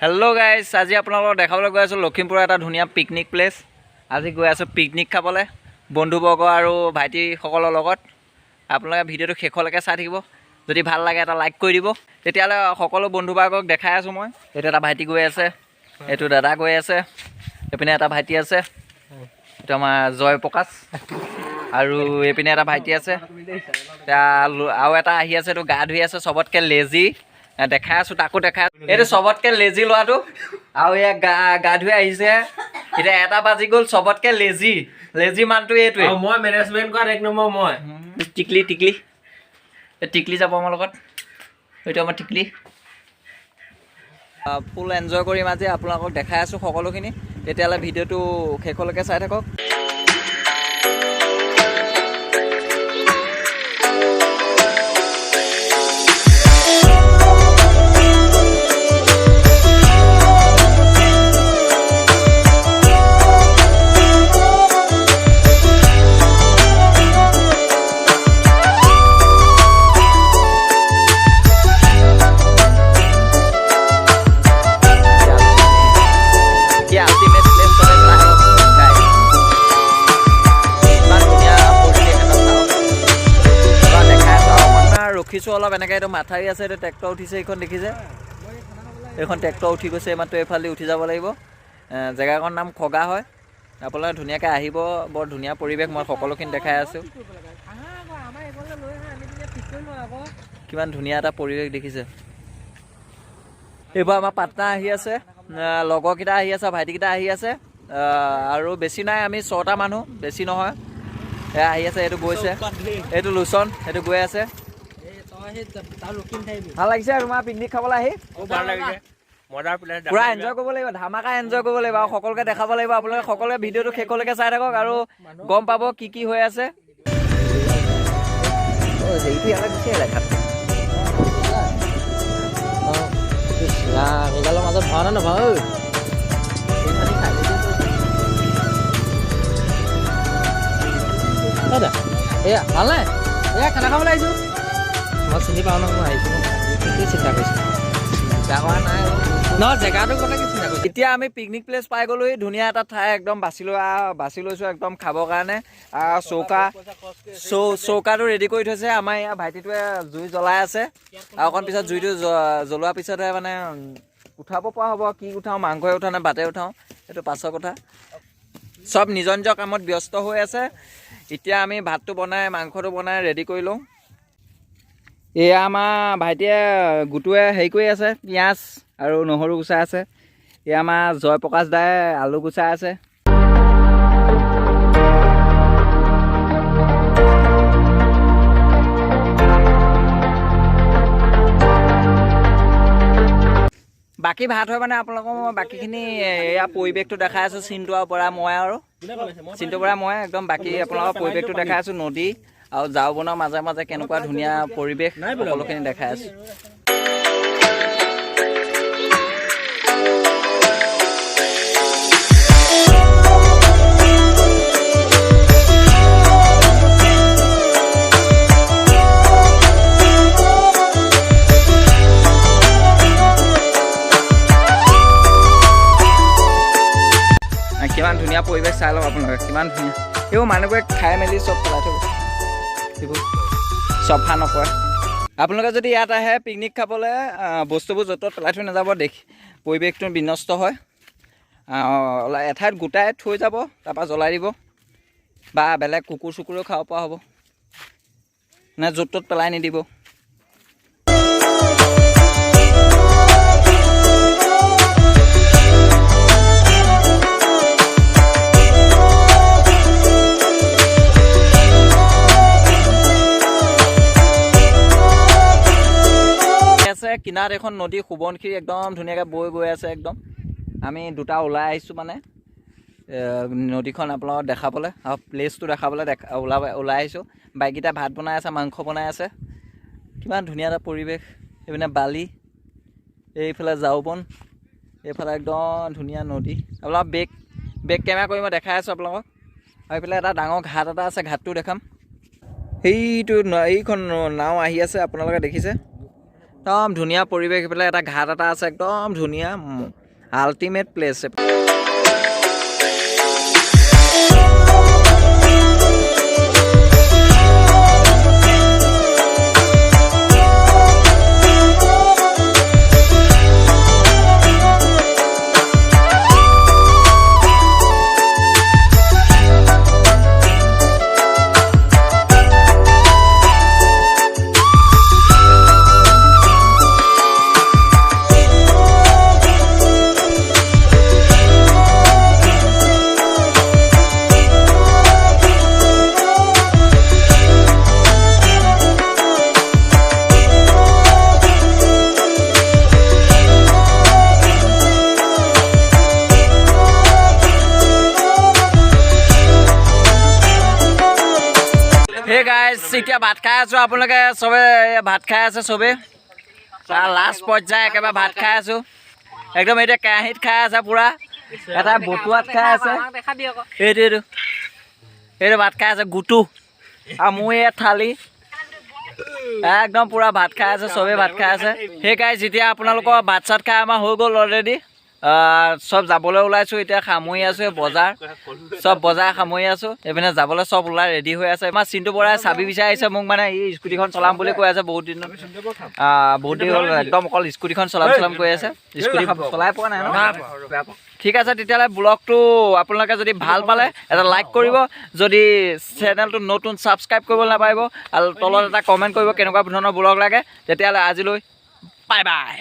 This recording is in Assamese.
হেল্ল' গাইজ, আজি আপোনালোকক দেখাবলৈ গৈ আছোঁ লখিমপুৰৰ এটা ধুনীয়া পিকনিক প্লেচ। আজি গৈ আছোঁ পিকনিক খাবলৈ বন্ধুবৰ্গ আৰু ভাইটিসকলৰ লগত। আপোনালোকে ভিডিঅ'টো শেষলৈকে চাই থাকিব। যদি ভাল লাগে এটা লাইক কৰি দিব। তেতিয়াহ'লে সকলো বন্ধুবৰ্গক দেখাই আছোঁ মই। এইটো এটা ভাইটি গৈ আছে, এইটো দাদা গৈ আছে, এইপিনে এটা ভাইটি আছে, এইটো আমাৰ জয় প্ৰকাশ, আৰু এইপিনে এটা ভাইটি আছে। এতিয়া আৰু এটা আহি আছে, এইটো গা ধুই আছে, চবতকৈ লেজি। দেখাই আছোঁ, তাকো দেখাই আছোঁ। এইটো চবতকৈ লেজি ল'ৰাটো আৰু এয়া গা গা ধুই আহিছে। এতিয়া 1টা বাজি গ'ল। চবতকৈ লেজি লেজি মানুহটো এইটোৱে। মই মেনেজমেণ্ট কৰাত এক নম্বৰ মই। টিকলি, টিকলি, এই টিকলি যাব আমাৰ লগত। এইটো আমাৰ টিকলি। ফুল এনজয় কৰিম আজি, আপোনালোকক দেখাই আছোঁ সকলোখিনি। তেতিয়াহ'লে ভিডিঅ'টো শেষলৈকে চাই থাকক। এতিয়া আল্টিমেট প্লেচ গাইজ। ইমান ধুনীয়া পৰিৱেশ এটা, চাওক। এবাৰ দেখাই আছোঁ আৰু অকণমান ৰখিছোঁ অলপ এনেকৈ। এইটো মাথাউৰি আছে, এইটো ট্ৰেক্টৰ উঠিছে, এইখন দেখিছে, এইখন ট্ৰেক্টৰ উঠি গৈছে এইমাত্ৰ, এইফালেদি উঠি যাব লাগিব। জেগাকণ নাম খগা হয়। আপোনালোকে ধুনীয়াকৈ আহিব, বৰ ধুনীয়া পৰিৱেশ। মই সকলোখিনি দেখাই আছোঁ। কিমান ধুনীয়া এটা পৰিৱেশ দেখিছে। এইবাৰ আমাৰ পাটনা আহি আছে, লগৰকেইটা আহি আছে, ভাইটিকেইটা আহি আছে, আৰু বেছি নাই, আমি 6টা মানুহ, বেছি নহয়। এয়া আহি আছে, এইটো গৈছে, এইটো লোচন, এইটো গৈ আছে। ভাল লাগিছে তোমাৰ পিকনিক খাবলৈ আহি? খুব ভাল লাগিছে, মজা প্লেচ। পুৰা এনজয় কৰিব লাগিব, ধামাকা এনজয় কৰিব লাগিব আৰু সকলোকে দেখাব লাগিব। আপোনালোকে সকলোৱে ভিডিঅ'টো শেষলৈকে চাই থাকক আৰু গম পাব কি কি হৈ আছে। হেৰিটো ইয়ালৈ গুচি আহিলে ঘাট। এইডালৰ মাজত ভৰা নে নভৰা ঐ? দাদা, এয়া ভাল নাই? এয়া খানা খাবলৈ আহিছোঁ। মই চিনি পাওঁ নহয়, মই আহিছোঁ নহয়। কি চিন্তা কৰিছে? চিন্তা কৰা নাই। নহয়, জেগাটোৰ কথা কি চিন্তা কৰিছে? এতিয়া আমি পিকনিক প্লেচ পাই গ'লোহি। ধুনীয়া এটা ঠাই একদম বাছি লোৱা, বাছি লৈছোঁ একদম খাবৰ কাৰণে। চৌকাটো ৰেডি কৰি থৈছে। আমাৰ ইয়াৰ ভাইটিটোৱে জুই জ্বলাই আছে আৰু অকণ পিছত জুইটো জ্বলোৱাৰ পিছতহে মানে উঠাব পৰা হ'ব। কি উঠাওঁ, মাংসই উঠাওঁ নে ভাতে উঠাওঁ, সেইটো পাছৰ কথা। চব নিজৰ নিজৰ কামত ব্যস্ত হৈ আছে। এতিয়া আমি ভাতটো বনাই, মাংসটো বনাই ৰেডি কৰি লওঁ। এয়া আমাৰ ভাইটিয়ে গুটুৱে হেৰি কৰি আছে, পিঁয়াজ আৰু নহৰু গুচাই আছে। এয়া আমাৰ জয়প্ৰকাশ দাই আলু গুচাই আছে। বাকী ভাত হয় মানে আপোনালোকক মই বাকীখিনি এয়া পৰিৱেশটো দেখাই আছোঁ। চিন্টু পৰা মই আৰু চিন্টু পৰা মই একদম বাকী আপোনালোকৰ পৰিৱেশটো দেখাই আছোঁ। নদী আৰু জাও বনৰ মাজে মাজে কেনেকুৱা ধুনীয়া পৰিৱেশ, সকলোখিনি দেখাই আছোঁ। কিমান ধুনীয়া পৰিৱেশ চাই লওক আপোনালোকে, কিমান ধুনীয়া। এইবোৰ মানুহবোৰে খাই মেলি চব পেলাই থৈ গৈছে, এইবোৰ চফা নকৰে। আপোনালোকে যদি ইয়াত আহে পিকনিক খাবলৈ, বস্তুবোৰ য'ত ত'ত পেলাই থৈ নাযাব, দেখি পৰিৱেশটো বিনষ্ট হয়। এঠাইত গোটাই থৈ যাব, তাৰপৰা জ্বলাই দিব বা বেলেগ কুকুৰ চুকুৰেও খাব পৰা হ'ব, নে য'ত ত'ত পেলাই নিদিব। আছে কিনাৰত এখন নদী, সোৱণশিৰি একদম ধুনীয়াকৈ বৈ গৈ আছে একদম। আমি দুটা ওলাই আহিছোঁ মানে নদীখন আপোনালোকক দেখাবলৈ আৰু প্লেচটো দেখাবলৈ দেখা ওলাই আহিছোঁ। বাইককেইটা ভাত বনাই আছে, মাংস বনাই আছে। কিমান ধুনীয়া এটা পৰিৱেশ। এইপিনে বালি, এইফালে জাওবন, এইফালে একদম ধুনীয়া নদী। আপোনালোক বেক বেক কেমেৰা কৰি মই দেখাই আছোঁ আপোনালোকক। আৰু এইফালে এটা ডাঙৰ ঘাট এটা আছে, ঘাটটোও দেখাম। সেইটো এইখন নাও আহি আছে, আপোনালোকে দেখিছে। একদম ধুনীয়া পৰিৱেশ। এইফালে এটা ঘাট এটা আছে, একদম ধুনীয়া আল্টিমেট প্লেচ। হে গাইজ, এতিয়া ভাত খাই আছো। আপোনালোকে চবে এয়া ভাত খাই আছে চবে। লাষ্ট পৰ্যায় একেবাৰে ভাত খাই আছো একদম। এতিয়া কেৰাহীত খাই আছে পুৰা, এটা বটুৱাত খাই আছে। এইটো ভাত খাই আছে গুটু আৰু মোৰ ইয়াত থালি একদম পুৰা ভাত খাই আছে চবে, ভাত খাই আছে। সেই গাইজ, এতিয়া আপোনালোকৰ ভাত চাত খাই আমাৰ হৈ গ'ল অলৰেডি। চব যাবলৈ ওলাইছোঁ এতিয়া, সামৰি আছোঁ বজাৰ, চব বজাৰ সামৰি আছোঁ। এইপিনে যাবলৈ চব ওলাই ৰেডি হৈ আছে। আমাৰ চিন্তু বৰাই চাবি বিচাৰি আহিছে মোক, মানে ই স্কুটিখন চলাম বুলি কৈ আছে বহুত দিনত, বহুত দিন হ'ল, একদম অকল স্কুটিখন চলাম চলাম কৈ আছে। স্কুটি চলাই পোৱা নাই ন। ঠিক আছে তেতিয়াহ'লে, ব্লগটো আপোনালোকে যদি ভাল পালে এটা লাইক কৰিব, যদি চেনেলটো নতুন ছাবস্ক্ৰাইব কৰিব নাপাৰিব আৰু তলত এটা কমেণ্ট কৰিব কেনেকুৱা ধৰণৰ ব্লগ লাগে। তেতিয়াহ'লে আজিলৈ বাই বাই।